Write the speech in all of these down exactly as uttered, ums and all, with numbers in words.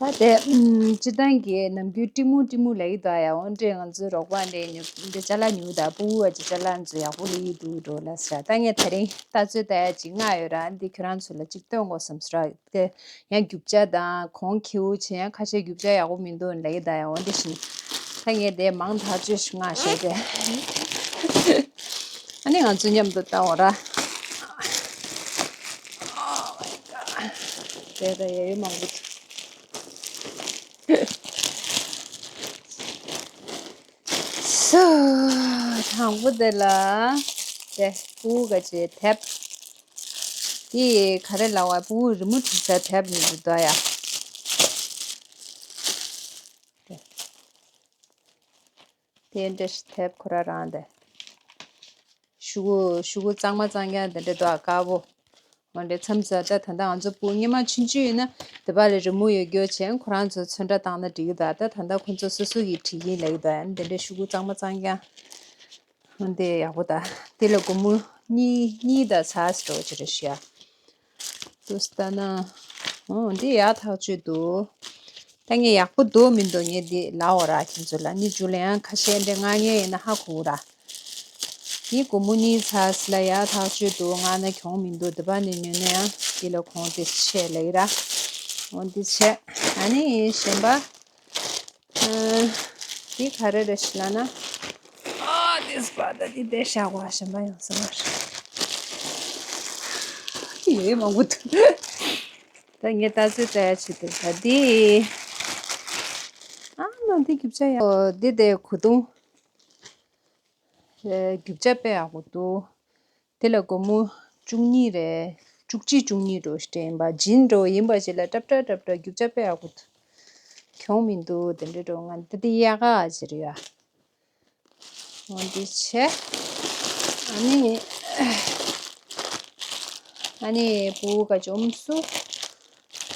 ད་དེ་ཨམ། སྤྱིར་བཏང་གི་ནམ་རྒྱུན་ཏྲི་མུ་ཏྲི་མུ་ལབ་ཀྱི་འདུག་ཡ། འོ་འདྲས་ང་ཚོའི་རོགས་པ་འདྲས་ཉོ་འདྲས་ཅ་ལག་ཉོ་ད་ཕྲུ་གུ་བ་ཅིག་ཅ་ལག་ཚོ་ཡག་པོ་ལབ་ཀྱི་འདུག་འགྲོ་ལ་ཟེར། ད་ངས་དེ་རིང་ལྟ་ཚོད་ལྟ་ཡ་ཅིག་མངགས་ཡོད་ར། འདི་ཁྱོད་རང་ཚོ་ལ་ཅིག་སྟོན་དགོས་བསམ་སོང་ར། དེ་ཡང་རྒྱུ་ཆ་དང་གོང་ཁེའུ་བྱས་ཡང་ཁ་ཤས་རྒྱུ་ཆ་ཡག་པོ་མི་འདུག་ལབ་ཀྱི་འདུག་ཡ། འོ་འདྲས་ཞིག་ད་ངས་དེ་མང་ཐག་ཆོད་ཞིག་མངགས་བཞག་དེ། ཨ་ནི་ང་ཚོ་མཉམ་དུ་ལྟ་འོ་ར། དེ་ད་ཡ་ཡོད་མང་པོ་འདུག་སུ། དང་པོ་དེ་ལ་དེ་ཕྲུ་གུ་ག་ཅེ་དེབ། དེ་ག་རེ་ལབ་པ། ཕྲུ་གུ་རི་མོ་བྲིས་ས་དེབ་ནི་འདུག་ཡ། དེ་འདྲ་ཞིག་དེབ་ཁོ་ར་རང་དེ། ཤོག་གུ་ཤོག་གུ་གཙང་མ་གཙང་རྐྱང་དེ་འདྲ་འདུག་ཨ། དཀར་པོ། འོ་འདྲ་མཚམས་སུ་ད་ད་ལྟ་ང་ཚོ་ཕྲུ་གུ་སྔོན་མ་ཆུང་ཆུང་ཡིན་ན་དེ་པ་ལ་རི་མོ་ཡོད་རྒྱུ་བྱས་ཁོ་རང་ཚོ་ཚོན་ཁྲ་བཏང་ན་འགྲིག་གི་འདུག་ད་ད་ལྟ་ཁོ་ཚོ་སོ་སོ་གིས་བྲིས་ཀྱིན་ལབ་ཀྱི་འདུག་ཨ་ནི་དེ་འདྲ་ཤོག་གུ་གཙང་མ་གཙང་རྐྱང་། འོ་འདི་ཡག་པོ་ད། དེ་ལ་སྒོར་མོ་གཉིས་གཉིས་དང་ཚ་ཟེར་འགྲོ་ཅི་རེད་ཤག་ཏུ་ལྟ་ན། འོ་འདི་ཡག་ཐག་ཆོད་འདུག་ད་ངས་ཡག་པོ་འདུག་མི་འདུག་ངས་འདི་ལབ་འོ་ར། ཁྱེད་ཚོ་ལ་ནི་རྒྱུ་ལ་ཡང་ཁ་ཤས་འདྲ་མངགས་མཁན་ཡིན་ན་ཧ་གོ་ར། འདི་སྒོར་མོ་གཉིས་ཚ་ལ་ཡག་ཐག་ཆོད་འདུག་མངགས་ན་གྱོང་མི་འདུག་དེ་པ་ནས་ཉོས་ན་ཡང་འདི་ལ་གོང་དེ་ཆེ་ལབ་ཀྱི་ར། འོ་འདི་བྱས། ཨ་ནི་གཞན་པ། ཨ། འདི་ག་རེ་རེད་ཤག་ལབ་ན། ཨ། འདི་སྤར་ད་འདི་བསྡད་བཞག་གོ་གཞན་པ་ཡོང་ས་མ་རེད། ཡོད་མང་པོ་འདུག་ད་ངས་ལྟ་ཚོད་ལྟ་ཡ་བྱེད་འདུག་ད་འདི། ཨ་མ་འདི་རྒྱུ་ཆ་ཡག་འོ་འདི་དེ་གོས་ཐུང་། རྒྱུ་ཆ་དཔེ་ཡག་པོ་འདུག་དེ་ལ་སྒོར་མོ་བཅུ་གཉིས་རེད། བཅུ་གཅིག་བཅུ་གཉིས་འགྲོ་ཞིག་རེད། ཡིན་པ་ཇིན་འགྲོ་ཡིན་པ་ཞིག་ལ་ཏྲབ་ཏྲབ་ཏྲབ་ཏྲབ་རྒྱུ་ཆ་དཔེ་ཡག་པོ་འདུག་གྱོང་མི་འདུག་དེ་འདྲ་འགྲོ་ང་འདི་དེ་ཡག་ག་ཞིག་རེད་ཡ། འོ་འདི་བྱས། ཨ་ནི། ཨ་ནི་ཕྲུ་གུ་ག་འཇོམས་སུ།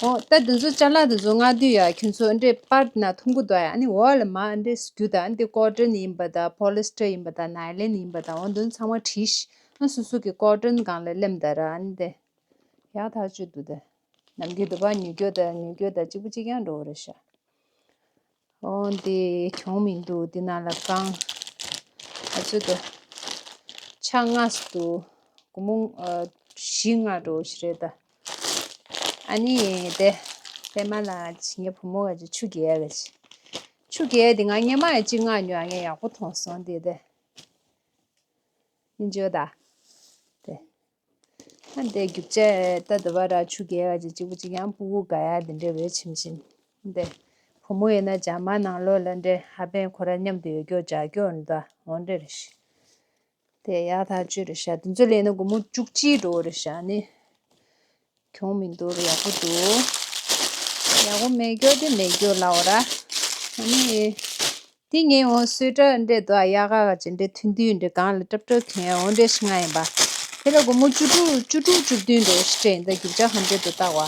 འོ་ད་འདི་ཚོ་ཅ་ལག་འདི་ཚོ་མངགས་དུས་ཡ་ཁྱོད་ཚོ་འདྲེ་པར་ན་མཐོང་གི་འདུག་ཡ། ཨ་ནི་འོག་ལ་མ་འདྲེ་རྒྱུ་དང་འདི་ཀོ་ཊོན་ཡིན་པ་དང་པོ་ལི་སི་ཊར་ཡིན་པ་དང་ནའི་ལོན་ཡིན་པ་དང་འོ་འདི་ཚོ་ཚང་མ་བྲིས་ཤིག་ཨ་སོ་སོ་གི་ཀོ་ཊོན་སྒང་ལ་ལེམ་ད་ར། ཨ་ནི་དེ་ཡག་ཐག་ཆོད་འདུག་དེ་ནམ་རྒྱུན་དུ་པ་ཉོ་རྒྱུ་དང་ཉོ་རྒྱུ་དང་གཅིག་པུ་གཅིག་རྐྱང་འགྲོ་གི་རེད་ཤག་འོ་འདི་གྱོང་མི་འདུག་འདི་ནང་ལ་གང་། ཨ་ཚོད་དུ། ཆ་ལྔ་སུ་འདུག་སྒོར་མོ་ཨ། བཞི་ལྔ་འགྲོ་ཞིག་རེད་ད། ཨ་ནི་དེ། པད་མ་ལགས་ཀྱིས་ངའི་བུ་མོ་ག་ཅིག་ཆུ་རྐྱལ་ག་ཅིག་ཆུ་རྐྱལ་འདི་ང་སྔོན་མ་ཡང་གཅིག་མངགས་མྱོང་། ཨ་ངས་ཡག་པོ་མཐོང་སོང་དེ་དེ། ཡིན་ཅོ་ད། དེ། ཨ་འདི་རྒྱུ་ཆ་ད་དུ་བ་ར་ཆུ་རྐྱལ་ག་ཅིག་གཅིག་པུ་གཅིག་ཡང་ཕྲུ་གུ་དགའ་ཡ་འདི་འདྲ་བས་ཆིམ་ཆིམ། འདི། བུ་མོ་ཡིན་ན་ཇ་མ་ནང་ལོགས་ལ་འདྲེ་ཧ་པན་ཁོ་ར་མཉམ་དུ་ཡོད་རྒྱུ་ཇ་རྒྱུ་འདི་འོ་འདྲ་རེད་ཤག་དེ་ཡག་ཐག་ཆོད་རེད་ཤག་འདི་ཚོ་ལེན་ན་སྒོར་མོ་བཅུ་གཅིག་འགྲོ་རེད་ཤག་ནི། གྱོང་མི་འདུག་ཡག་པོ་འདུག་ཡག་པོ་མེད་རྒྱུ་དེ་མེད་རྒྱུ་ལབ་འོ་ར། ཨ་ནི། དེ་ངས་འོ་སོས་ཀྲ་འདྲེ་འདུག་ཡག་ག་ག་ཅིག་འདྲེ་ཐུན་དུས་འདྲེ་གང་ལ་ཏྲབ་ཏྲབ་གྱོན་ཡ་འོ་འདྲེ་ཞིག་མངགས་ཡིན་པ། དེ་ལ་སྒོར་མོ་བཅུ་དྲུག་བཅུ་དྲུག་བཅུ་བདུན་འགྲོ་ཞིག་སྤྲད་ཡིན་ད་རྒྱུ་ཆ་ག་འདྲེ་འདུག་ལྟ་བ།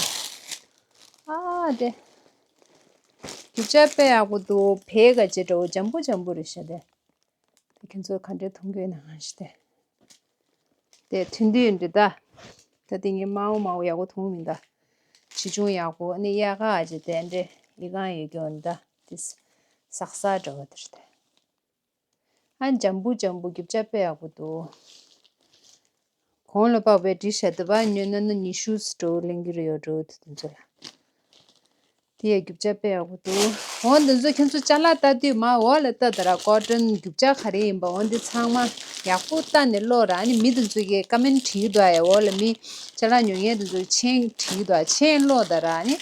ཨ་དེ། རྒྱུ་ཆ་དཔེ་ཡག་པོ་འདུག་བལ་ག་ཅིག་འདྲ་བོ་འཇམ་པོ་འཇམ་པོ་རེད་ཤག་དེ། དེ་ཁྱེད་ཚོ་ག་འདྲས་མཐོང་གི་ཡོད་ན་ང་ཞིག་དེ། དེ་ཐུན་དུས་འདི་ད། ད་དེ་ངས་དམར་པོ་དམར་པོ་ཡག་པོ་མཐོང་མི་འདུག་ཆེ་ཆུང་ཡག་པོ་ཨ་ནི་གཡས་ཁ་ཨ་ཅེ་དེ་འདྲས་ཨི་ཁང་ཡོད་རྒྱུ་འདི་ད་དེ་ཟག་ཟག་འདྲ་བོ་དེ་རེད་དེ། ཨ་འཇམ་པོ་འཇམ་པོ་རྒྱུ་ཆ་དཔེ་ཡག་པོ་འདུག་གོང་ལ་དཔག་པའི་འདྲི་ཤ་དུ་བ་ཉོས་ན་ན་ཉི་ཤུ་སི་འགྲོ་ལེན་གི་རེད་ཡོད་འགྲོ་དེ་དེ་ཚོ་ལ། དེ་ཡ་རྒྱུ་ཆ་དཔེ་ཡག་པོ་འདུག་འོ་འདི་ཚོ་ཁྱེད་ཚོ་ཅ་ལག་ལྟ་དུས་མ་འོག་ལ་ལྟ་དང་ར་ཀོ་ཊོན་རྒྱུ་ཆ་ག་རེ་ཡིན་པ་འོ་འདི་ཚང་མ་ཡག་པོ་ལྟ་ནས་ཀློག་ར། ཨ་ནི་མི་འདི་ཚོ་གིས་ཀ་མེན་བྲིས་འདུག་ཨ་ཡ། འོག་ལ་མི་ཅ་ལག་ཉོ་མཁན་འདི་ཚོ་མཆན་བྲིས་འདུག་ཨ། མཆན་ཀློག་དང་ར། ཨ་ནི་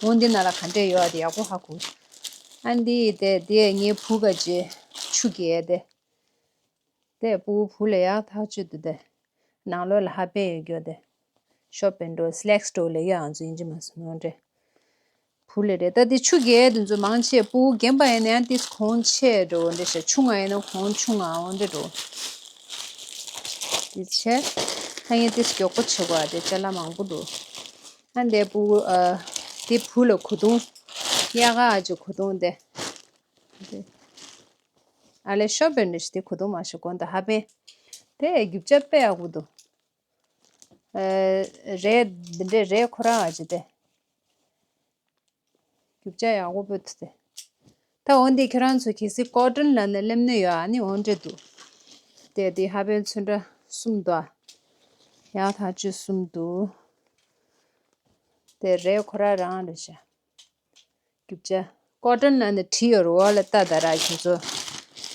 འོ་འདི་ནང་ལ་ག་འདྲས་ཡོད་ཨ་དེ་ཡག་པོ་ཧ་གོ། ཨ་འདི་དེ་དེ་ངའི་བུ་ག་ཅེ་ཆུ་རྐྱལ་དེ། དེ་ཕྲུ་གུ་བུ་ལ་ཡག་ཐག་ཆོད་འདུག་དེ། ནང་ལོགས་ལ་ཧ་པན་ཡོད་རྒྱུ་དེ། ཤོ་པན་འགྲོ་སི་ལེག་སི་འགྲོ་ལེ་ཡ་ང་ཚོ་ཡིན་གཅིག་མ་སོང་ནོ་འདྲེ། བུ་ལ་རེད་ད་དེ་ཆུ་རྐྱལ་དེ་ཚོ་མང་ཆེ་ཕྲུ་གུ་རྒན་པ་ཡིན་ན་ཡང་ཏིས་གོང་ཆེ་འགྲོ་འདྲེ་ཤ་ཆུང་ང་ཡིན་ན་གོང་ཆུང་ང་འོ་འདྲེ་འགྲོ། དེ་ཆེ། ད་ངས་ཏིས་མགྱོགས་པོ་བྱེད་དགོས་ཨ་དེ་ཅ་ལག་མང་པོ་འདུག་ཨ་འདི་ཕྲུ་གུ་ཨ། དེ་བུ་ལ་གོས་ཐུང་། གཡས་ཁ་ཨ་ཅེ་གོས་ཐུང་དེ། དེ། ཨ་ལེ་ཤོ་པན་རེ་ཞིག་དེ་གོས་ཐུང་མ་ཞིག་གོན་ད་ཧ་པན། དེ་རྒྱུ་ཆ་དཔེ་ཡག་པོ་འདུག་ཨེ། རས་འདི་འདྲའི་རས་ཁོ་རང་ཨ་ཅེ་དེ། རྒྱུ་ཆ་ཡག་པོ་སྤུ་ཐུ་དེ། ད་འོ་འདི་ཁྱེད་རང་ཚོ་གལ་སྲིད་ཀོ་ཊོན་ལབ་ན་སླེབས་ནི་ཡོད། ཨ་ནི་འོ་འདྲ་འདུག་དེ་དེ་ཧ་པའི་ཚོན་ཁྲ་གསུམ་འདུག་ཡག་ཐག་ཆོད་གསུམ་འདུག་དེ་རས་ཁོ་རང་རང་རེད་ཤག་རྒྱུ་ཆ་ཀོ་ཊོན་ལབ་ན་བྲིས་ཡོད་རེད། འོག་ལ་ལྟ་ད་ར་ཁྱོད་ཚོ།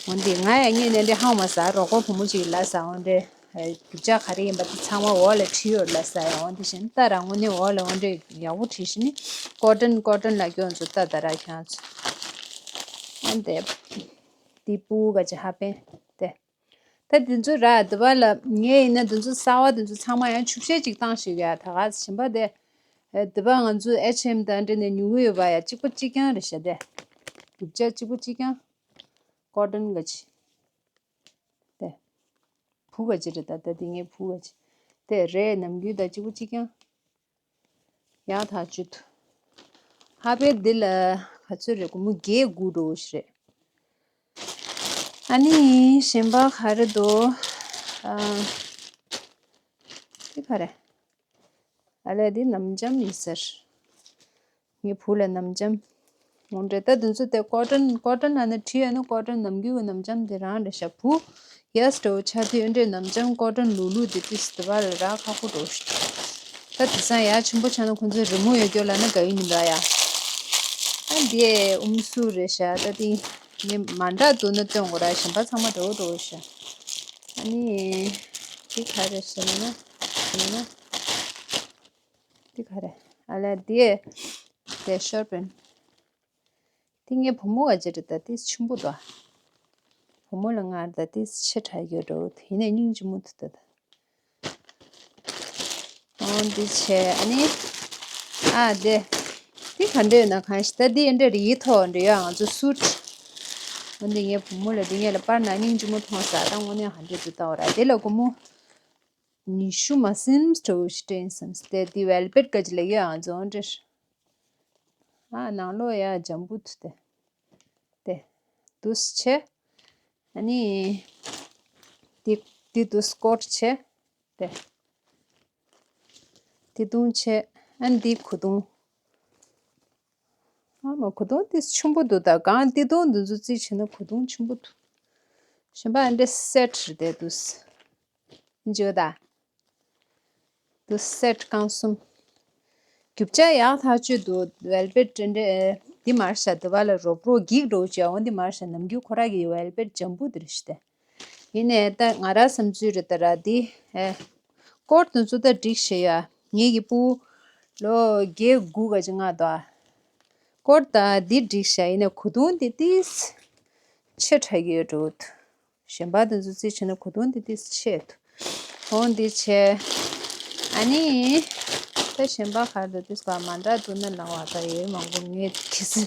འོ་འདི་ང་ཡང་ངས་ནས་འདི་ཧང་མ་ཟ། རོགས་པ་བུ་མོ་ཅིག་ལ་ཟ། འོ་འདྲ་རྒྱུ་ཆ་ག་རེ་ཡིན་པ་དེ་ཚང་མ་འོག་ལ་བྲིས་ཡོད་ལ་ཟ་ཡ། འོ་འདི་བཞིན་ལྟ་ར་དངོས་གནས་འོག་ལ་འོ་འདྲ་ཡག་པོ་བྲིས་ཤི་ནི་ཀོ་ཊོན་ཀོ་ཊོན་ལ་ཁྱོད་ཚོ་ལྟ་ད་ར་ཁྱོད་ཚོ། འོ་འདི་འདི་སྤུ་ག་ཅི་ཧ་པན་དེ། ད་འདི་ཚོ་ར་འདི་བ་ལ་ངས་ཡིན་ན་འདི་ཚོ་གསར་བ་འདི་ཚོ་ཚང་མ་ཡང་ཆུ་བཤལ་ཅིག་བཏང་ཞིག་ཡ། ད་ག་ཞིམ་པ་དེ་འདི་བ་ང་ཚོ་ཨེཆ་ཨེམ་དང་འདྲ་ནས་ཉུ་གུ་ཡོད་པ་ཡ་གཅིག་པ་གཅིག་རྐྱང་རེད་ཤག་དེ་རྒྱུ་ཆ་གཅིག་པ་གཅིག་རྐྱང་ཀོ་ཊོན་ག་ཅི་དེ་བུ་ག་ཅི་རེད། ད་ད་འདི་ངའི་བུ་ག་ཅི་དེ་རེད། ནམ་རྒྱུན་ད་གཅིག་པ་གཅིག་རྐྱང་ཡག་ཐག་ཆོད་དུ། ཧ་པེ་འདི་ལ་ག་ཚོད་རེད། སྒོར་མོ་བརྒྱད་དགུ་འགྲོ་ཞིག་རེད། ཨ་ནི་གཞན་པ་ག་རེ་འདུག་ཨ། འདི་ག་རེ། ཨ་ལས་འདི་ནམ་འཇམ་ཡིན་ཟེར། ངའི་བུ་ལ་ནམ་འཇམ། འོ་འདྲ་ད་འདི་ཚོ་དེ་ཀོ་ཊོན་ཀོ་ཊོན་ལབ་ན་བྲིས་ཡོད་ན་ཀོ་ཊོན་ནམ་རྒྱུན་གྱི་ནམ་འཇམ་དེ་རང་རེད་ཤག་བུ། ཡས་འདྲ་བོ་ཆགས་དུས་འདྲ་ནམ་འཇམ་ཀོ་ཊོན་ལུག་ལུག་དེ་ཏིས་དེ་བ་ལ་རག་ཁག་པོ་འགྲོ་ཞིག་ད་དེང་སང་ཡག་ཆེན་པོ་ཆགས་ན་ཁོང་ཚོས་རི་མོ་ཡོད་རྒྱུ་ལབ་ན་དགའ་ཡི་མི་འདུག་ཡ། ཨ་འདི་ཨུམ་སུ་རེད་ཤག་ད་དེ་ངས་མ་འདྲ་འདུག་ན་སྟོན་དགོས་ར། གཞན་པ་ཚང་མ་འདྲ་བོ་འདྲ་བོ་ཤག་ཨ་ནི་འདི་ག་རེ་ཟེར་ན་ཟེར་ན། འདི་ག་རེ། ཨ་ལས་འདི་དེ་ཤོར་པན། དེ་ངའི་བུ་མོ་ག་ཅི་རེད། ད་དེ་ཆུན་པོ་འདུག་བུ་མོ་ལ་ང་ད་དེ་ཆེ་དྲགས་ཡོད་འགྲོ། དེ་ནས་སྙིང་རྗེ་མོ་འདུག་ད་ད། འོ་འདི་བྱས་ཨ་ནི། ཨ་དེ། དེ་ག་འདྲ་ཡོད་ན་གང་ཞིག་ད་དེ་འདྲ་རེད། ཡིག་ཐོག་འདྲ་ཡོད། ང་ཚོ་སུ་ཊི། འོ་འདི་ངའི་བུ་མོ་ལ་དེ་ངས་ལ་པར་ན་སྙིང་རྗེ་མོ་མཐོང་ས། ད་དངོས་གནས་ག་འདྲ་འདུག་ལྟ་བ་ར། དེ་ལ་སྒོར་མོ་ཉི་ཤུ་མ་ཟིན་སྤྲོ་ཞིག་དྲན་སམ་སྟེ། དེ་ཝེལ་བེཊ་ག་ཅི་ལ་ཡོད། ང་ཚོ་འདྲ། ཨ་ནང་ལོགས་ཡ་འཇམ་པོ་ཐུ་དེ། དེ། དུས་ཆེ། ཨ་ནི། དེ་དེ་དུས་ཀོཊ་ཆེ། དེ། དེ་དུང་ཆེ། ཨ་ནི་དེ་གུ་དུང་། ཨ་མ་གུ་དུང་དེ་ཆུན་པོ་འདུག་ད་གང་དེ་དུང་འདི་ཚོ་རྩིས་བྱས་ན་གུ་དུང་ཆུན་པོ་འདུག་གཞན་པ་ཨ་འདྲ་སེཊ་རེད་དེ་དུས། འཇོ་ད། དུ་སེཊ་རྐང་གསུམ། རྒྱུ་ཆ་ཡག་ཐག་ཆོད་འདུག་ཝེལ་བེཊ་འདྲ་འདྲ། འདི་མར་ཤ་དུ་བ་ལ་རོབ་རོ་འགྱིག་འགྲོ་བྱས་འོ་འདི་མར་ཤ་ནམ་རྒྱུན་ཁོ་ར་གི་ཝེལ་བེཊ་འཇམ་པོ་འདི་རེད་ཤི་ཏེ། ཡིན་ནའི་ད་ང་ར་བསམ་ཚུལ་རེད་ད་ར་འདི། ཨེ། ཀོཊ་དུ་ཚོ་ད་འགྲིག་ཤེ་ཡ། ངེད་ཀྱི་སྤུ། ལོ་བརྒྱད་དགུ་ག་ཅི་ང་དོ། ཀོཊ་ད་འདི་འགྲིག་ཤ། ཡིན་ནའི་གུ་དུང་འདི་ཏིས། ཆེ་དྲགས་ཡོད་འགྲོ། གཞན་པ་དེ་ཚོ་རྩིས་བྱས་ན་གོ་དོན་དེ་ཏིས་ཆེ་འདུག་འོ་འདི་བྱས། ཨ་ནི། ད་གཞན་པ་གར་དུ་ཏིས་པ་མ་འདྲ་འདུག་ན་ལང་བ་ད་ཡོད་མང་པོ་ངས་ཏིས།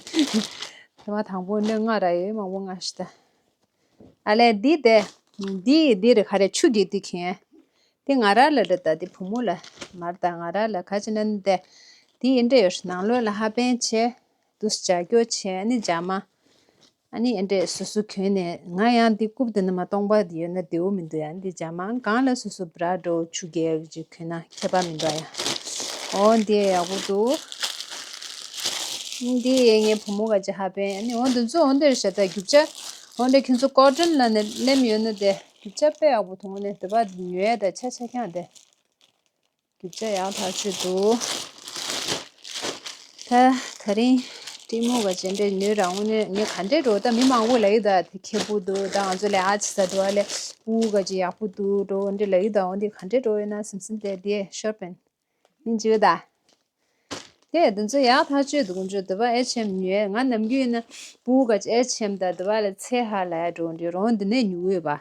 དེ་མ་དང་པོ་འདི་ང་ར་ཡོད་མང་པོ་ང་ཤི་ད། ཨ་ལས་འདི་དེ། འདི་འདི་རེ་ག་རེ་ཆུ་གི་འདི་ཁེན། འདི་ང་ར་ལ་རེ་ད་འདི་བུ་མོ་ལ་མར་ད་ང་ར་ལ་ག་ཅི་ན་འདི། འདི་ཡིན་འདྲ་ཡོད་ནང་ལོགས་ལ་ཧ་པན་བྱས། དུས་བྱ་སྐྱོ་བྱས་ནི་འཇག་མ། ཨ་ནི་ཨེ་འདྲས་སོ་སོ་གྱོན་ནས་ང་ཡང་འདི་རྐུབ་དེ་ནི་མ་སྟོང་པ་ཡོད་ན་བདེའུ་མི་འདུག་ཡང་འདི་འཇག་མ་གང་ལ་སོ་སོ་བྲ་འགྲོ་ཆུ་རྒྱལ་ཅིག་གྱོན་ན་ཁྱད་པར་མི་འདུག་ཡང་། འོ་འདི་ཡག་པོ་འདུག་འདི་ངའི་བུ་མོ་ག་ཅི་ཧ་པན་ཨ་ནི་འོ་འདི་ཚོ་འོ་འདིར་བྱ་ད་རྒྱུ་ཆ་འོ་འདྲ་ཁྱོད་ཚོ་ཀོ་ཊོན་ལ་ནས་ལེམ་ཡོད་ན་དེ་རྒྱུ་ཆ་དཔེ་ཡག་པོ་མཐོང་ནས་དེ་པ་ཉོས་ད་ཆ་ཆ་ཁྱང་དེ། རྒྱུ་ཆ་ཡག་ཐག་ཆོད་འདུག་ད་ད་རིང་ཀྲིང་མོ་ག་ཅན་འདྲེ་ཉོས་རང་ངོ་ནས་ངས་ག་འདྲེ་འགྲོ་ད་མི་མང་པོ་ལ་ཡི་ད་དེ་ཁེ་པོ་འདུག་ད་ང་ཚོ་ལས་ཨ་ཆི་ས་འགྲོ་ཨ་ལས་ཨུ་ག་ཅི་ཡག་པོ་འདུག་འགྲོ་འདྲེ་ལ་ཡི་ད་འོ་འདི་ག་འདྲེ་འགྲོ་ཡོད་ན་སིམ་སིམ་དེ་དེ་ཤོར་པན་མིན་ཅི་ཡོད་ད། དེ་དེ་ཚོ་ཡག་ཐག་ཆོད་འདུག་ཀུན་ཆོད་དེ་པ་ཨེ་ཆེམ་ཉོས་ང་ནམ་རྒྱུན་ཡིན་ན་ཨུ་ག་ཅི་ཨེ་ཆེམ་ད་དེ་པ་ལ་ཚེ་ཧ་ལ་ཡ་འགྲོ་འདྲེ་རོང་འདི་ནས་ཉུག་ཡོད་པ།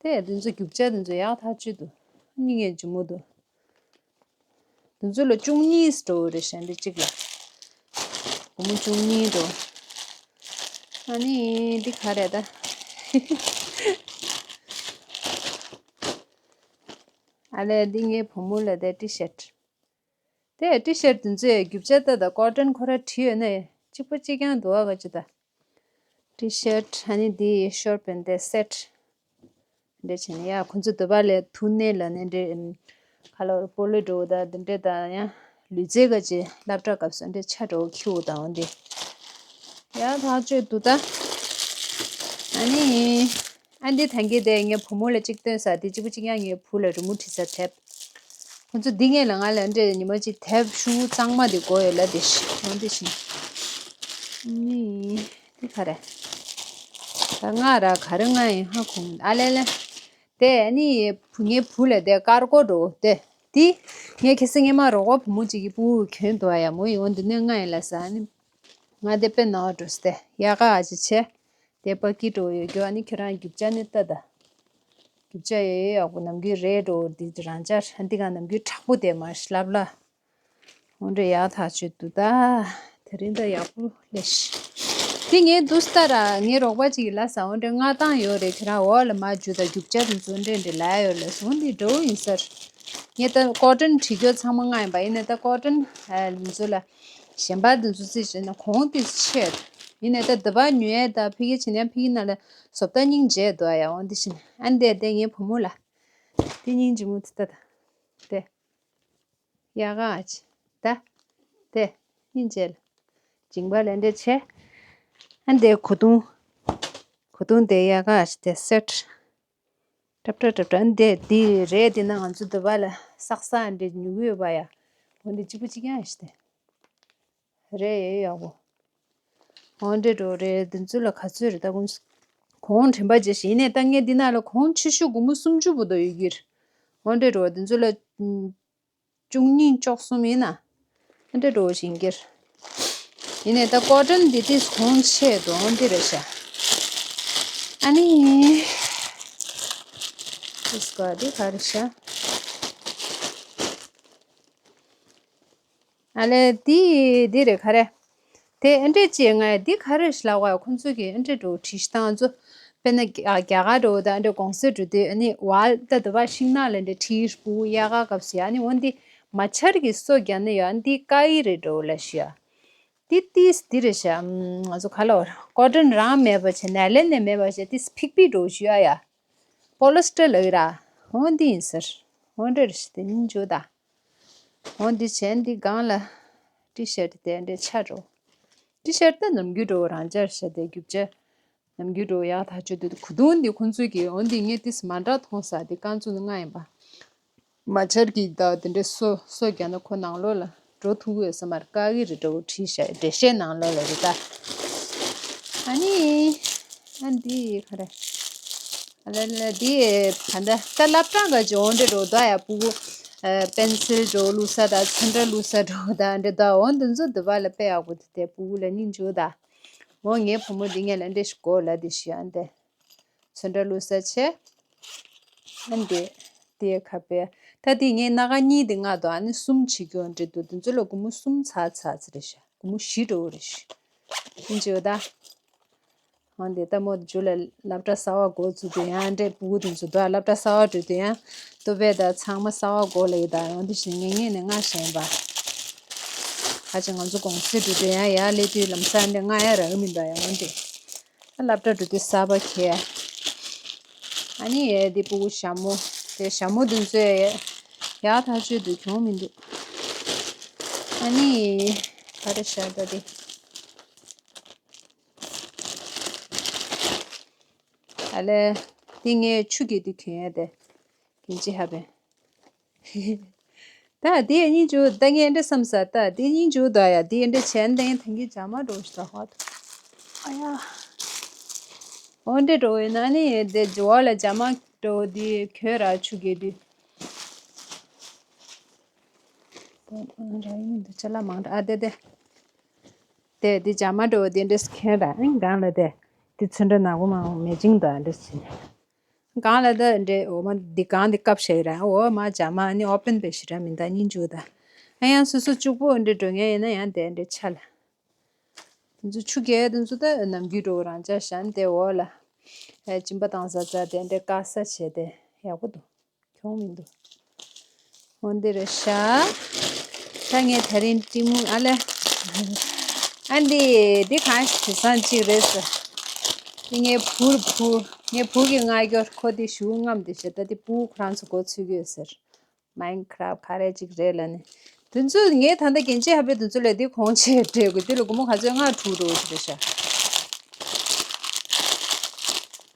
དེ་དེ་ཚོ་རྒྱུ་ཆ་དེ་ཚོ་ཡག་ཐག་ཆོད་འདུག་སྙིང་ངས་ལྗིད་མོ་འདུག་དེ་ཚོ་ལ་བཅུ་གཉིས་འགྲོ་རེད་ཤག་འདི་གཅིག་ལ། སྒོར་མོ་བཅུ་གཉིས་འགྲོ། ཨ་ནི་འདི་ག་རེད་ད། ཨ་ལས་འདི་ངའི་བུ་མོ་ལ་དེ་ཊི་ཤར་ཊི། དེ་ཊི་ཤར་ཊི་དེ་ཚོའི་རྒྱུ་ཆ་ད་ད་ཀོ་ཊོན་ཁོ་ར་བྲིས་ཡོད་ནས་གཅིག་པ་གཅིག་རྐྱང་འདུག་ཨ་ག་ཅི་ད། ཊི་ཤར་ཊི་ཨ་ནི་དེ་ཤོར་པན་དེ་སེཊ། འདྲ་བྱས་ནས་ཡ་ཁོ་ཚོ་དུ་བ་ལས་ཐུག་ནས་ལ་ནས་འདྲ། ཁ་ལོ་པོ་ལོ་འགྲོ་ད་འདི་འདྲ་ད་ཡ། ལུས་རྩལ་ག་ཅེ་སློབ་གྲྭ་སྐབས་སུ་འདྲ་ཆ་འགྲོ་ཁྱིའུ་དང་འདི། ཡ་ཐག་ཆོད་འདུག་ད། ཨ་ནི། ཨ་འདི་ཐང་གི་དེ་ངའི་བུ་མོ་ལ་གཅིག་སྟོན་ས་དེ་གཅིག་པུ་གཅིག་ཡང་ངའི་བུ་ལ་རི་མོ་བྲིས་ས་དེབ། ཁོ་ཚོ་འདི་ངས་ལ་ང་ལ་འདྲ་ཉི་མ་གཅིག་དེབ་ཤུ་གཙང་མ་དེ་དགོས་ཡོད་ལ་དེ་ཤི་འོ་འདི་ཤི། ནི། འདི་ག་རེ། ད་ང་ར་ག་རེ་ང་ཡིན་ཧ་གོ་མི་འདུག་ཨ་ལེ་ལེ། དེ་ནི་བུ་ངའི་བུ་ལ་དེ་དཀར་གོ་འགྲོ་དེ། དེ། ངས་ཁེ་སི་ངས་མ་རོགས་པ་བུ་མོ་གཅིག་གི་སྤུ་གུ་གྱོན་འདུག་ཨ་ཡ་མོ་ཡིན་འོ་འདི་ནས་ང་ཡིན་ལ་ས་ནི། ང་དེ་དཔེ་ནོར་འགྲོ་སྟེ་ཡ་ག་ཨ་ཅི་ཆེ། དེ་པ་ཀི་འགྲོ་ཡོད་རྒྱུ་ཨ་ནི་ཁྱོད་རང་རྒྱུ་ཆ་ནི་ལྟ་ད། རྒྱུ་ཆ་ཡོད་ཡོད་ཡག་པོ་ནམ་རྒྱུན་རེད་འགྲོ་འདི་རང་ཅར་འདི་ག་ནམ་རྒྱུན་དྲག་པོ་དེ་མ་ཤི་ལབ་ལ། འོ་འདྲ་ཡག་ཐག་ཆོད་འདུག་ད། དེ་རིང་ད་ཡག་པོ་ལས་ཤི། དེ་ངའི་འདུག་སྟ་ར་ངའི་རོགས་པ་ཅིག་གིས་ལབ་ས་འོ་འདྲ་མངའ་ཐང་ཡོད་རེད་ཁྱེད་རང་འོག་ལ་མ་འཇུ་ད་རྒྱུག་ཆ་དེ་ཚོ་འདྲ་འདྲ་ལབ་ཡོད་ལབ་སོང་འདི་འགྲོ་ཡིན་སར། ངས་ད་ཀོ་ཊོན་བྲིས་རྒྱུ་ཚང་མ་མངའ་ཡིན་པ་ཡིན་ནའི་ད་ཀོ་ཊོན་ལ་འཛུ་ལ། གཞན་པ་དེ་ཚོ་རྩིས་བྱས་ན་གོང་དེ་ཆེ། ཡིན་ནའི་ད་འདི་པ་ཉོས་ད་ཕི་གི་བྱེད་ནས་ཕི་གི་ནང་ལ་བཟོ་ལྟ་སྙིང་རྗེ་འདུག་ཡ་འོ་འདི་བྱེད་ནས་ཨ་འདས་དེ་ངའི་བུ་མོ་ལ། དེ་སྙིང་རྗེ་མོ་དེ་ལྟ་ད། དེ། ཡ་ག་ཨ་ཅི། ད། དེ། སྙིང་རྗེ་ལ། སྦྱིན་པ་ལས་འདྲ་ཆེ། ཨ་འདས་གོ་དུང་། གོ་དུང་དེ་ཡ་ག་ཨ་ཅི་དེ་སེ་ཊི། ཏྲབ་ཏྲ་ཏྲབ་ཏྲ་འདི་འདི་རེད་འདི་ན་ང་ཚོ་འདི་པ་ལ་སག་ས་འདི་ཉུ་གུ་ཡོད་པ་ཡ། འོ་འདི་གཅིག་པུ་གཅིག་ཡང་ཞིག་སྟེ། རེད་ཡོད་ཡག་པོ། འོ་འདྲེ་འགྲོ་རེད་འདི་ཚོ་ལ་ག་ཚོད་རེད་ད་གོང་གོང་དྲན་པ་བརྗེ་ཞིག་ཡིན་ནས་ད་ངས་འདི་ན་ལ་གོང་ཆེ་ཤོས་སྒོར་མོ་སུམ་ཅུ་བུ་དོ་ཡོད་ཀྱིར། འོ་འདྲེ་འགྲོ་འདི་ཚོ་ལ། བཅུ་གཉིས་བཅུ་གསུམ་ཡིན་ན། ཨ་འདྲ་འགྲོ་བཞིན་གྱིར། ཡིན་ནའི་ད་ཀོ་ཊོན་འདི་ཏིས་གོང་ཆེ་དོ་འདི་རེད་ཤག་ཨ་ནི། ཏིས་ག་འདི་ག་རེད་ཤག་ཨ་ལེ་འདི་འདི་རེད་ག་རེ། དེ་ཨེ་འདྲས་ཅེས་ང་འདི་ག་རེ་ཞིག་ལབ་པ་ཁོང་ཚོ་གིས་ཨེ་འདྲས་འགྲོ་བྲིས་ཤི་དང་ཚོ། དཔེར་ན་རྒྱ་རྒྱ་གར་འགྲོ་དང་ཨེ་འདྲས་གོང་སེ་འགྲོ་དུས་ཨ་ནི་ཝལ་ད་དུ་བ་ཤིང་ནག་ལ་འདྲས་བྲིས་སྤུ་གུ་གཡག་ག་སྐབས་སུ་ཨ་ནི་འོན་ཏེ་མ་ཆར་གྱི་སོ་རྒྱག་ན་ཡོད་ཨ་འདི་ཀ་ཡི་རེད་འགྲོ་ལ་ཤི་ཡ། འདི་ཏིས་འདི་རེད་ཤག་ང་ཚོ་ག་ལ་བར་ཀོ་ཊོན་རང་མེད་པ་བྱས་ནས་ལེན་ནས་མེད་པ་བྱས་ཏིས་ཕིག་པི་འགྲོ་ཤི་ཡ་ཡ། པོ་ལི་སི་ཊར་ལ་ཡི་ར། འོ་འདི་ཡིན་ཟེར། འོ་འདྲ་རེད་ཤི་དེ་ཉིན་འཇུ་ད། འོ་འདི་བྱས་འདི་སྒང་ལ། ཏི་ཤར་ཊི་དེ་འདྲའི་ཆ་འགྲོ། ཏི་ཤར་ཊི་ད་ནམ་རྒྱུན་འགྲོ་རང་འཇར་ཤ་དེ་རྒྱུ་ཆ། ནམ་རྒྱུན་འགྲོ་ཡག་ཐག་ཆོད་དུ་གུ་དུང་འདི་ཁོང་ཚོས་ཀྱིས་འོ་འདི་ངས་ཏིས་མ་འདྲ་མཐོང་ས་དེ་རྐང་བཙུགས་ནས་ང་ཡིན་པ། མ་ཆར་གྱི་ད་དེ་འདྲའི་སོ་སོ་རྒྱག་ན་ཁོ་ནང་ལོགས་ལ་འགྲོ་ཐུབ་ཀྱི་ཡོད་ས་མ་རེད་ཀ་གི་རེད་འགྲོ་བྲིས་ཤ་འགྲེལ་བཤད་ནང་ལོགས་ལ་རེད་ད། ཨ་ནི། ཨ་འདི་ག་རེ། ལ་ལ་འདི་ད་ལྟ་ད་སློབ་གྲྭ་འགའ་ཅིག་འོང་འདྲ་འགྲོ་ད་ཡ་སྤུ་གུ། པེན་སིལ་འགྲོ་བླུགས་ས་དང་ཚོན་ཁྲ་བླུགས་ས་འགྲོ་ད་འདྲ་ད་འོང་འདི་ཚོ་འདི་བ་ལ་དཔེ་ཡག་པོ་དེ་དེ་སྤུ་གུ་ལ་སྙིང་རྗེ་ད། འོང་ངའི་བུ་མོ་འདི་ངས་ལ་འདྲ་ཞིག་གོ་ལ་འདི་ཞིག་ཨ་འདི། ཚོན་ཁྲ་བླུགས་ས་ཆེ། ཨ་འདི། དེ་ཁ་པེ། ད་དེ་ངས་སྣ་ཁ་གཉིས་དེ་མངགས་འདུག་ཨ་ནི་གསུམ་བྱེད་རྒྱུ་འདྲ་འདུག་དེ་ཚོ་ལ་སྒོར་མོ་གསུམ་ཚར་ཚར་ཚར་རེད་ཤག་སྒོར་མོ་བཞི་འགྲོ་རེད་ཤག་སྙིང་རྗེ་ད། འོན་ཏེ་ལྟད་མོ་རྒྱུ་ལ་སློབ་གྲྭ་གསར་བ་འགོ་བཙུགས་དུས་ཡང་འདྲེ་སྤུ་གུ་དེ་ཚོ་དོ་སློབ་གྲྭ་གསར་བ་འགྲོ་དུས་ཡང་ལྟོ་ཕད་དང་ཚང་མ་གསར་བ་འགོ་ལ་ཡོད་དང་འོན་ཏེ་ཞིང་ངེས་ངེས་ནས་སྔ་ཞིང་པ། ཁ་ཅིག་ང་ཚོ་གོང་སེ་འགྲོ་དུས་ཡང་ཡར་སླེབས་དུས་ལམ་སང་འདྲེ་སྔ་ཡ་རག་གི་མི་འདུག་ཡང་འོན་ཏེ་སློབ་གྲྭ་འགྲོ་དུས་གསར་པ་ཁེ། ཨ་ནི་ཡ་འདི་སྤུ་གུ་ཞྭ་མོ་དེ་ཞྭ་མོ་དེ་ཚོ་ཡ་ཡག་ཐག་ཆོད་འདུག་གྱོང་མི་འདུག་ཨ་ནི་ག་རེ་ཤ་ད་དེ། ཨ་ལེ། འདི་ངས་ཆུ་གི་འདི་གྱོན་ཡ་དེ། གྱོན་ཅི་ཧ་བན། ད་འདི་སྙིང་རྗེ་ད་ངས་འདྲ་བསམ་ས་ད་འདི་སྙིང་རྗེ་ད་ཡ་འདི་འདྲ་བྱས་ན་ད་ངས་ཐང་གི་ཇ་མ་འགྲོ་ཤི་ད་ཧ་ད། ཨ་ཡ། འོ་འདྲ་འགྲོ་ཡོད་ན་ནི་འདི་ཇོ་བ་ལ་ཇ་མ་འགྲོ་འདི་གྱོན་ར་ཆུ་གི་འདི། ད་ར་ཡིན་འདི་ཅ་ལག་མང་འདྲ་ཨ་དེ་དེ། དེ་དེ་ཇ་མ་འགྲོ་བ་དེ་འདྲས་ཁྱེར་ར་ཨིན་གང་ལ་དེ། དེ་ཚོན་ཁྲ་ནག་པོ་མང་མེ་ཅིང་དང་འདྲས་ཟིན། གང་ལ་དེ་འདྲས་འོ་མ་འདི་གང་དེ་སྐབས་ཤིག་ར་འོ་མ་ཇ་མ་ནི་ཨོ་པན་པེ་ཤི་ར་མི་འདའ་སྙིང་རྗེ་ད། ཨ་ཡང་སོ་སོ་གཅིག་པོ་འདྲས་འགྲོ་ངེས་ཡིན་ན་ཡང་དེ་འདྲས་ཆ་ལ། དེ་ཚོ་ཆུ་རྐྱལ་དེ་ཚོ་ད་ནམ་རྒྱུན་འགྲོ་རང་ཅག་ཤན་དེ་འོ་ལ། ཨ་གཅིན་པ་བཏང་ས་ཚ་དེ་འདྲས་དཀའ་ས་བྱས་དེ་ཡག་པོ་འདུག་གྱོང་མི་འདུག་འོ་འདི་རེད་ཤག་ད་ངས་དེ་རིང་གཏི་མུག་ཨ་ལེ། ཨ་འདི་འདི་གང་ཞིག་དེང་སང་གཅིག་རེད་ཟེར། འདི་ངའི་བུར་བུ་ངའི་བུ་གི་ང་སྐྱོར་ཁོ་འདི་ཞུ་རྔམ་འདི་ཞེ་ད་འདི་སྤུ་གུ་ཁོ་རང་ཚོ་འགོ་ཚུགས་ཀྱི་ཡོད་ཟེར། མའིན་ཁྲབ་ག་རེ་གཅིག་རེད་ལ་ནི། ད་ འདི་ཚོ་ངས་ད་ལྟ་རྒྱན་ཆས་ཧ་པའི་འདི་ཚོ་ལས་འདི་གོང་ཆེ་སྤྲད་དགོས། འདི་ལ་སྒོར་མོ་ག་ཚོད་ལྔ་དྲུག་འགྲོ་གི་རེད་ཤག་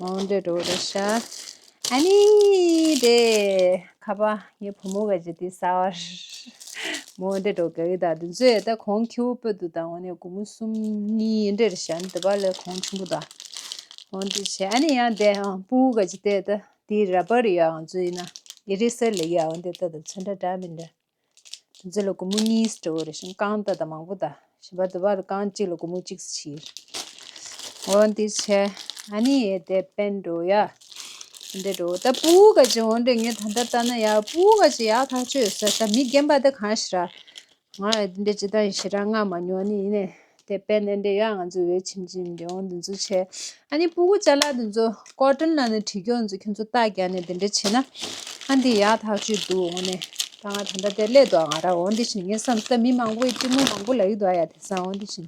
འོ་འདྲ་འགྲོ་རེད་ཤག་ཨ་ནི་དེ་ཁ་པར་ངའི་བུ་མོ་ག་ཅིག་དེ་གསར་བ་མོ་འདྲ་འགྲོ་གི་ད། འདི་ཚོས་ད་གོང་ཁེ་པོ་སྤུ་དུ་དང་འོ་ནས་སྒོར་མོ་གསུམ་གཉིས་འདྲ་རེད་ཤག་འདི་པ་ལས་གོང་ཆེན་པོ་ད། འོ་འདི་བྱས་ཨ་ནི་ཡང་དེ་ཨང་སྤུ་གུ་ག་ཅིག་དེ་ད་དེ་ར་པར་ཡོད་ཨང་ཚོ་ཡིན་ན་ཨི་རེ་སར་ལ་ཡོད་ཨང་དེ་ད་ད་ཚོན་ཁྲ་འདྲ་མི་འདྲ། དེ་ཚོ་ལ་སྒོར་མོ་གཉིས་སྤྲད་དགོས་རེད་ཤག་རྐང་ད་ད་མང་པོ་ད། གཞན་པ་དུ་བ་ལ་རྐང་གཅིག་ལ་སྒོར་མོ་གཅིག་ཙམ་ཕྱིར། འོ་འདི་བྱས། ཨ་ནི་དེ་པེན་འགྲོ་ཡ། འདི་འགྲོ་ད་སྤུ་གུ་ག་ཅིག་འོ་འདྲ་ངས་ད་ལྟ་ལྟ་ན་ཡ་སྤུ་གུ་ག་ཅིག་ཡག་ཐག་ཆོད་ཟེར་ད་མི་རྒན་པ་དེ་གང་ཞིག་ར། ང་ལ་འདི་འདྲ་ཅི་ལྟར་ཞེ་དྲག་སྔ་མ་ཉོ་ནི་ཡིན་ནས་དེ་པེན་འདི་འདྲ་ཡ་ང་ཚོའི་འོས་འཆམ་འཆམ་འདི་འོ་འདི་ཚོ་བྱས། ཨ་ནི་སྤུ་གུ་ཅ་ལག་འདི་ཚོ་ཀོ་ཊོན་ལ་ནི་བྲིས་སྐྱོན་ཚོ་ཁྱོད་ཚོ་རྟགས་རྒྱག་ནས་འདི་འདྲ་བྱས་ན་ཨ་འདི་ཡག་ཐག་ཆོད་འདུག་འོ་ནས་ད་ང་ད་ལྟ་དེ་སླེབས་འདུག་ང་ར་འོ་འདི་བཞིན་ངས་བསམ་ད་མི་མང་པོས་གཅིག་མོ་མང་པོ་ལབ་ཀྱི་འདུག་ཡ་དེང་སང་འོ་འདི་བཞིན།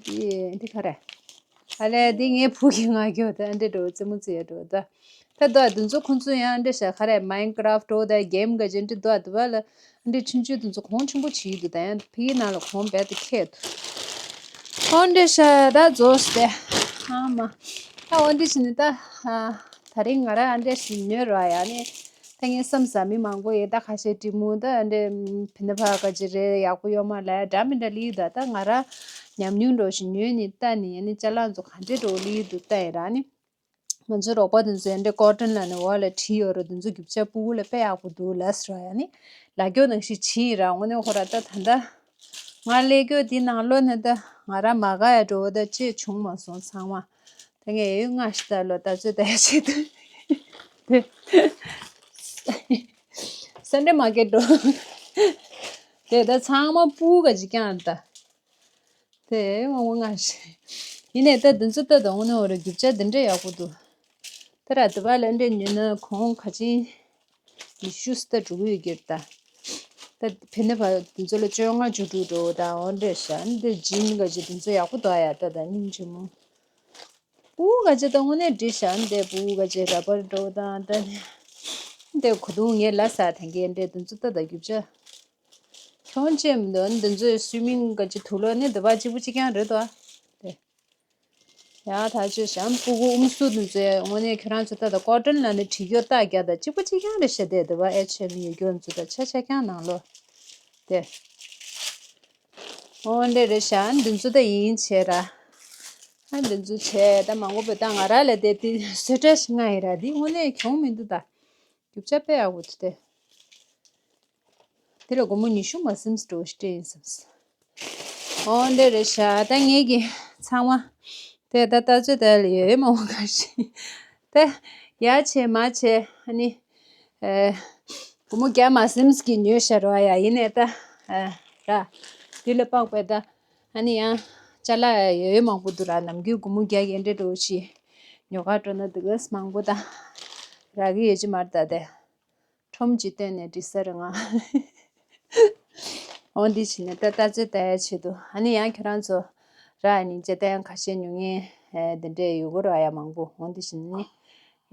འདི་འདི་ག་རེ། ཨ་ལས་འདི་ངའི་བུ་གི་ང་གྱོ་ད་འདི་འགྲོ་རྩེད་མོ་རྩེ་ཡ་འགྲོ་ད། ད་དོ་འདི་ཚོ་ཁོང་ཚོ་ཡང་འདི་ཤ་ག་རེ་མའིན་ཀ་རབ་འགྲོ་ད་གེམ་ག་ཅན་འདི་དོ་དུ་བ་ལ་འདི་ཆུང་ཆུང་འདི་ཚོ་གོང་ཆེན་པོ་བྱེད་ཀྱི་འདུག་ད་ཡང་ཕི་ནང་ལ་གོང་རྦད་དེ་ཁེལ་འདུག་ཨོ་འདི་ཤ་ད་རྫོགས་ཏེ་ཨ་མ་ད་ཨོ་འདི་ཞིག་ནི་ད་ད་རིང་ང་ར་ཨ་འདི་ཞིག་ཉོས་ར་ཡ་ནི། ད་ངས་བསམ་ས་མི་མང་པོ་ཡིན་ད་ཁ་ཤས་འབྲི་མུ་ད་འདྲེ་ཕི་ན་ཕ་ག་ཅི་རེད་ཡག་པོ་ཡོད་མ་ལ་འདྲ་མི་འདྲ་ལི་ད་ད་ང་ར་ཉམས་མྱོང་འགྲོ་ཞིང་ཉོས་ནི་ད་ནི་ཡ་ནི་ཅ་ལག་ཚོ་ག་འདྲེ་འགྲོ་ལི་འདུག་ད་ཡིན་ར་ནི་ང་ཚོའི་རོགས་པ་དེ་ཚོ་ཡ་འདྲེ་ཀོ་ཊོན་ལ་ནི་འོག་ལ་བྲིས་ཡོད་ར་དེ་ཚོ་རྒྱུ་ཆ་སྤུ་གུ་ལ་དཔེ་ཡག་པོ་འདུག་ལ་སི་ར་ཡ་ནི་ལ་སྐྱོ་ནང་ཞིག་བྱིན་ཡིན་ར་ངོ་ནི་ཧོ་ར་ད་ད་ད་ང་ལས་སྐྱོ་དེ་ནང་ལོ་ནི་ད་ང་ར་མ་ག་ཡ་འགྲོ་ད་ཅེས་བྱུང་མ་སོང་ཚང་མ། ད་ངས་ཡོད་ང་ཞིག་ད་ལོ་ད་ཚོད་ད་ཡ་ཆེད་དུ། སན་ཌེ་མར་ཀེཊ་འགྲོ། དེ་ད་ཚང་མ་སྤུ་ག་ཅིག་ཀྱང་ད། དེ་མང་པོ་ང་ཞིག་ཡིན་ནས་ད་འདི་ཚོ་ད་དང་ནི་འོ་རེ་རྒྱུ་ཆ་འདི་འདྲ་ཡག་པོ་འདུག་ད་ར་དུ་བ་ལ་འདྲེ་ཉོས་ན་གོང་ཁ་ཆེན་ཉི་ཤུ་ད་འགྲོ་གི་ཡོད་གི་ད། ད་ཕི་ན་ཕ་འདི་ཚོ་ལ་བཅོ་ལྔ་བཅུ་དྲུག་འགྲོ་ད་འོ་འདྲ་ཤ་འདི་ཇིན་ག་ཅིག་འདི་ཚོ་ཡག་པོ་འདུག་ཡ་ད་ད་སྙིང་རྗེ་མོ། སྤུ་གུ་ག་ཅི་ད་དངོས་གནས་འགྲིག་ཤག་འདི་སྤུ་གུ་ག་ཅི་ར་པར་འགྲོ་དང་ད་ནི། འདི་གོ་དུང་ངས་ལ་ས་དེང་གི་འདྲེ་དུ་ཚོ་ད་ད་རྒྱུ་ཆ། ཁྱོང་ཅེས་མི་འདུག་འདི་ཚོའི་སུའི་མིང་ག་ཅི་དུག་ལོག་ནི་འདི་པ་གཅིག་པུ་གཅིག་རྐྱང་རེད་དོ། དེ། ཡ་ད་ཅི་ཤམ་སྤུ་གུ་ཨུམ་སུ་དུ་ཚོའི་དངོས་གནས་ཁྱོད་རང་ཚོ་ད་ད་ཀོ་ཊོན་ལ་ནི་བྲིས་སྐྱོ་རྟགས་རྒྱག་ད་གཅིག་པུ་གཅིག་རྐྱང་རེད་ཤག་དེ་འདི་པ་ཨེ་ཆེ་མི་ཡོད་སྐྱོ་ཚོ་ད་ཆ་ཆ་རྐྱང་ནང་ལོ། དེ། འོ་འདྲ་རེད་ཤག་འདི་ཚོ་ད་ཡིན་བྱས་ར། ཨ་འདི་ཚོ་བྱས་ད་མང་པོ་བོད་ད་ང་ར་ལ་དེ་དེ་བཟོ་གྲྭ་ཞིག་ང་ཡིན་ར་འདི་དངོས་གནས་གྱོང་མི་འདུག་ད། རྒྱུ་ཆ་དཔེ་ཡག་པོ་འདུག་དེ། དེ་ལ་སྒོར་མོ་ཉི་ཤུ་མ་ཟིན་འགྲོ་ཞིག་སྤྲད་ཡིན་བསམས། འོ་འདྲ་རེད་ཤག་ད་ངེད་ཀྱི་ཚང་མ། དེ་ད་ལྟ་ཚོད་ད་ལ་ཡོད་མང་པོ་ག་ཞིག་ད་ཡ་བྱས་མ་བྱས་ཨ་ནི། ཨེ། སྒོར་མོ་བརྒྱ་མ་ཟིན་གྱི་ཉོས་ཤར་བ་ཡ་ཡིན་ནས་ད། ཨེ། ར། དེ་ལ་དཔག་པའི་ད། ཨ་ནི་ཡང་ཅ་ལག་ཡོད་ཡོད་མང་པོ་འདུག་ར་ནམ་རྒྱུན་སྒོར་མོ་བརྒྱ་ཡན་འདྲ་འགྲོ་ཞིག་ཉོ་ག་འགྲོ་ན་འདི་གས་མང་པོ་ད། རག་གི་ཡོད་ཅི་མར་ད་དེ། ཁྲོམ་གྱི་སྟེང་ནས་འགྲིག་ས་རེད་ང་། འོ་འདི་བྱས་ནས་ད་ལྟ་ཚོད་ལྟ་ཡ་ཆེད་དུ་ཨ་ནི་ཡང་ཁྱོད་རང་ཚོ་ར་ཨ་ནི་ཇ་ཏན་ཁ་ཤས་ཉོ་མཁན་འདི་འདྲས་ཡོད་གོ་ར་ཡ་མང་པོ་འོ་འདི་བྱས་ནས་ནི་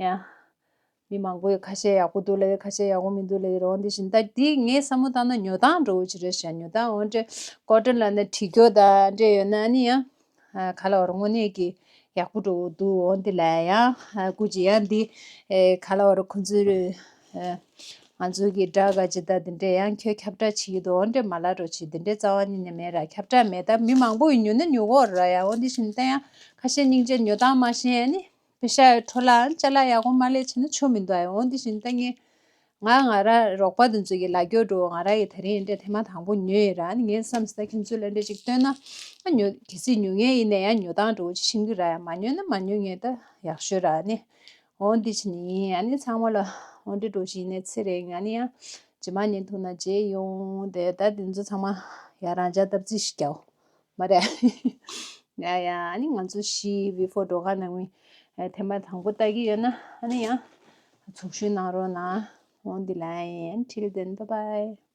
ཡང་མི་མང་པོས་ཁ་ཤས་ཡག་པོ་འདུག་ལབ་ཁ་ཤས་ཡག་པོ་མི་འདུག་ལབ་ར་འོ་འདི་བྱས་ནས་ད་འདི་ངའི་བསམ་བློ་བཏང་ན་ཉོ་སྟངས་འགྲོ་བོ་ཅིག་རེད་ཤག་ཉོ་སྟངས་འོ་འདྲས་ཀོ་ཊོན་ལ་ནི་བྲིས་སྐྱོ་ད་འདྲས་ཡོད་ན་ཨ་ནི་ཡང་། ག་ལ་བར་དངོས་གནས་ཀྱི་ཡག་པོ་འགྲོ་འདུག་འོ་འདི་ལ་ཡང་སྐུ་མཁྱེན་ཡང་འདི་ག་ལ་བར་ཁོང་ཚོའི་ང་ཚོའི་གི་དགྲ་ག་ཅི་ད་འདི་འདྲས་ཡང་ཁྱོད་ཁྱབ་བསྒྲགས་བྱེད་ཀྱི་འདུག་འོ་འདྲས་མ་ལ་འགྲོ་བྱེད་འདི་འདྲས་རྩ་བ་ཉིད་ནས་མེད་ར་ཁྱབ་བསྒྲགས་མེད་ད་མི་མང་པོ་ཡིས་ཉོ་ན་ཉོ་གོ་ར་ཡ་འོ་འདི་བཞིན་ད་ཡང་ཁ་ཤས་སྙིང་རྗེ་ཉོ་སྟངས་མ་ཤེས་ནི་པེ་ཤ་ཡི་འཕྲོ་ལ་ཅ་ལག་ཡག་པོ་མ་ལས་བྱེད་ན་ཆོ་མི་འདུག་ཨ་འོ་འདི་བཞིན་ད་ངས། ང་ང་ར་རོགས་པ་དེ་ཚོ་གི་ལ་རྒྱོ་འགྲོ་ང་ར་ཡི་ད་རིང་འདྲ་ཐེངས་མ་དང་པོ་ཉོས་ཡི་ར་ནི་ངས་བསམ་སྟེ་ཁྱེད་ཚོ་ལ་འདྲ་ཅིག་སྟོན་ན་ཨ་ཉོ་གལ་སྲིད་ཉོ་མཁན་ཡིན་ན་ཡང་ཉོ་སྟངས་འགྲོ་ཅིག་ཤེས་ཀྱི་ར་ཡ་མ་ཉོས་ན་མ་ཉོ་ངས་ད་ཡག་ཤོས་ར་ནི་འོ་འདི་ཅི་ནི་ཨ་ནི་ཚང་མ་ལ་འོ་འདྲ་འགྲོ་ཞིག་ནས་ཚེ་རིང་ཨ་ནི་ཡང་རྗེས་མ་ཉིན་ཐུག་ན་མཇལ་ཡོང་དེ་ད་དེ་ཚོ་ཚང་མ་ཡ་རང་ཅག་སྟབས་རྩིས་ཤིག་རྒྱག་འོ། མ་རེད། ཡ་ཡ་ཨ་ནི་ང་ཚོ་ཤི་བི་ཧྥོ་འགྲོ་ཁ་ནང་མི་ཐེངས་མ་དང་པོ་ལྟ་གི་ཡོད་ན་ཨ་ནི་ཡང་ཚུགས་ཤུ་གནང་རོགས་གནང་། འོང་འདི་ལ་ཡིན། Till then, bye bye.